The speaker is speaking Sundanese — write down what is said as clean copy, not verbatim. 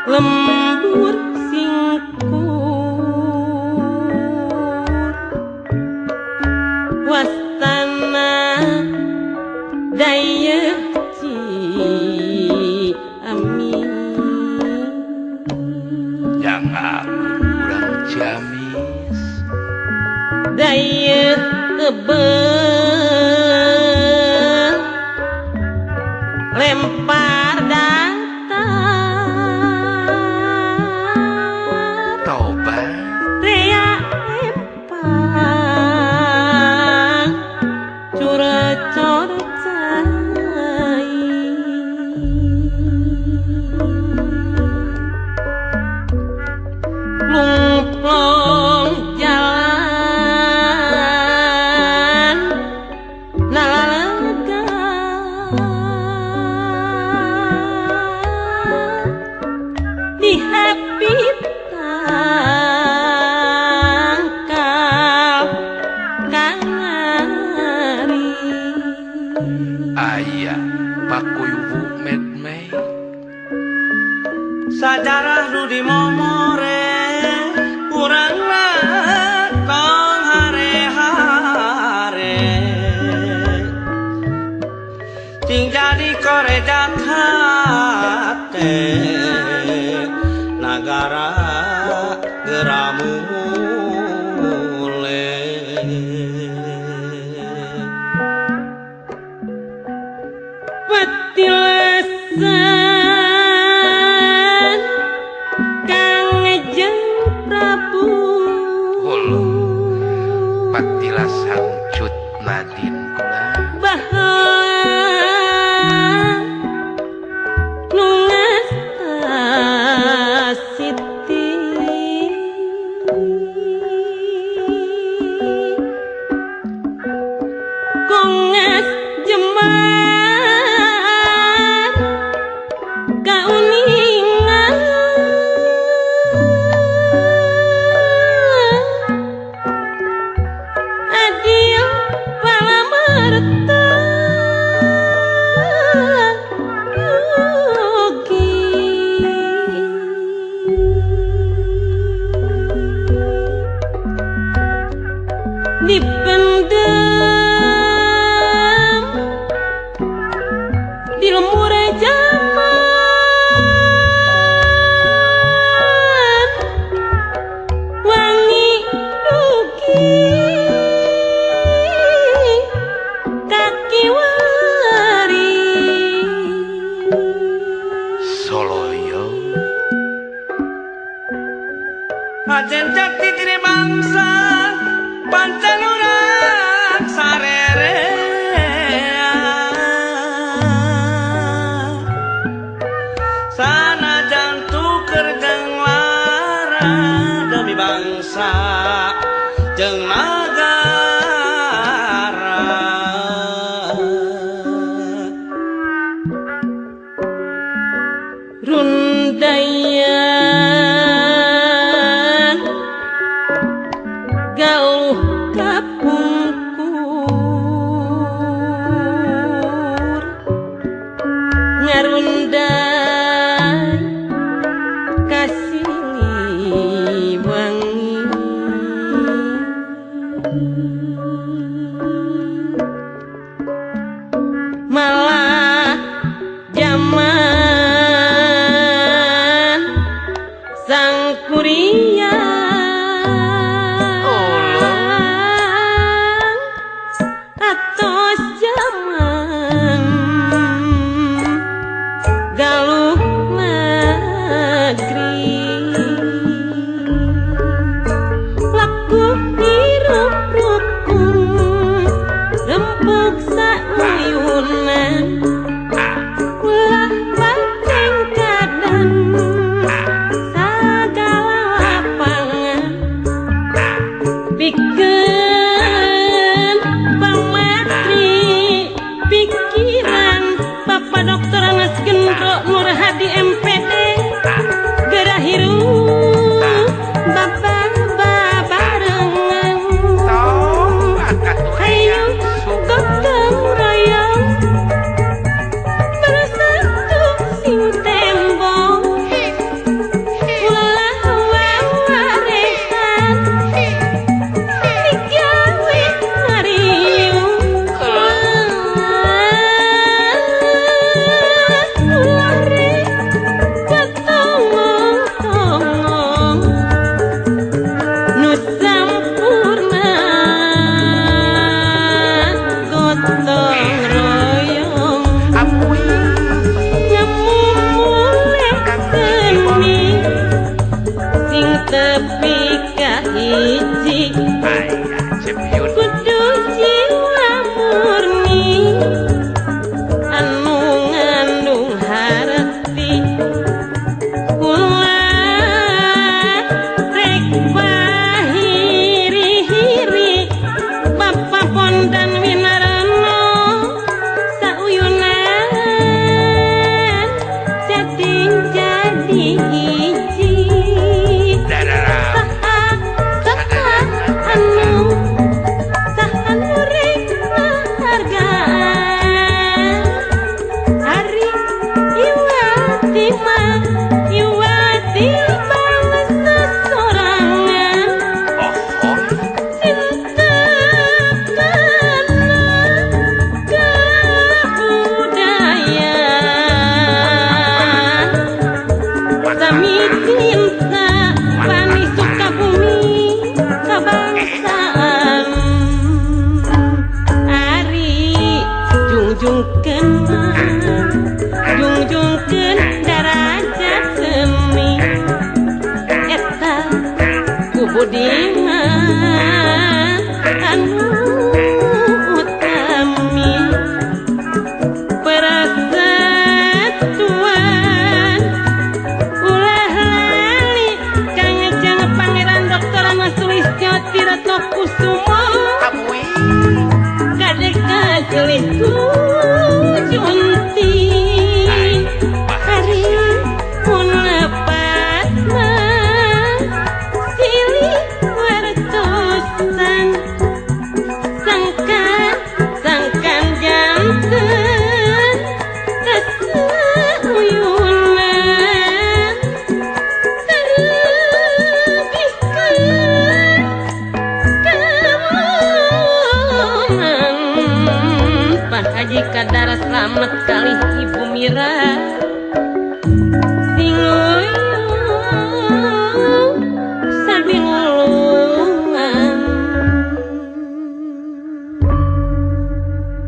Lembur singkur wastana daya Ciamis jangan urang Ciamis daya kebel lempar datar tobat rea lempang curacor cai lumplong jalan nalalega dihapit tangkal kangari aya pakuyubu medme sajarah nu dimomore urang tong hare-hare cing jadi korejak hate nagara geramule petilasan Kangjeng Prabu hulu patilasan Cut Nadin kula baheula nu ngasta Siti kongas jemar kauningan adil palamarta yogi dipendem di lemur jaman wangi dugi kaki wari Soloyo ajen jati diri bangsa pancen urang sarerea sanajan tuker jeung lara demi bangsa jeung nagara rundaya Pikeun pamatri pikiran Bapak Doktor Anas Gendro Nur Hadi MPD gerah hirup bapak babarengan. Hayu gotong royong bersatu sing tembong ulah wawarehan digawe ngariung ulah rek katongong-tongong nu sampurna gotong royong ngemumule seni sing tepi kahiji kudu jiwa murni anu ngandung harti ulah rek pahiri-hiri Bapak Bondan Winarno sauyunan jadi jadi hiji saha saha anu saha nu rek ngahargaan ari iwati mah iwati bangsa sorangan cinta kana kebudayaan sami cinta bani Sukabumi kabangsaan ari jungjungkeun jungjungkeun darajat seni eta kubudiman anu utami persatuan ulah lali Kangjeng Pangeran Dr. Ahmad Sulistyo Tiratno Kusumo kadek kajelih ku junti hari mun lepat mah silih wartosan sangkan sangkan janten kasauyunan terbihkeun kawonan Pak Haji Kadar Slamet kalih Ibu Mira sing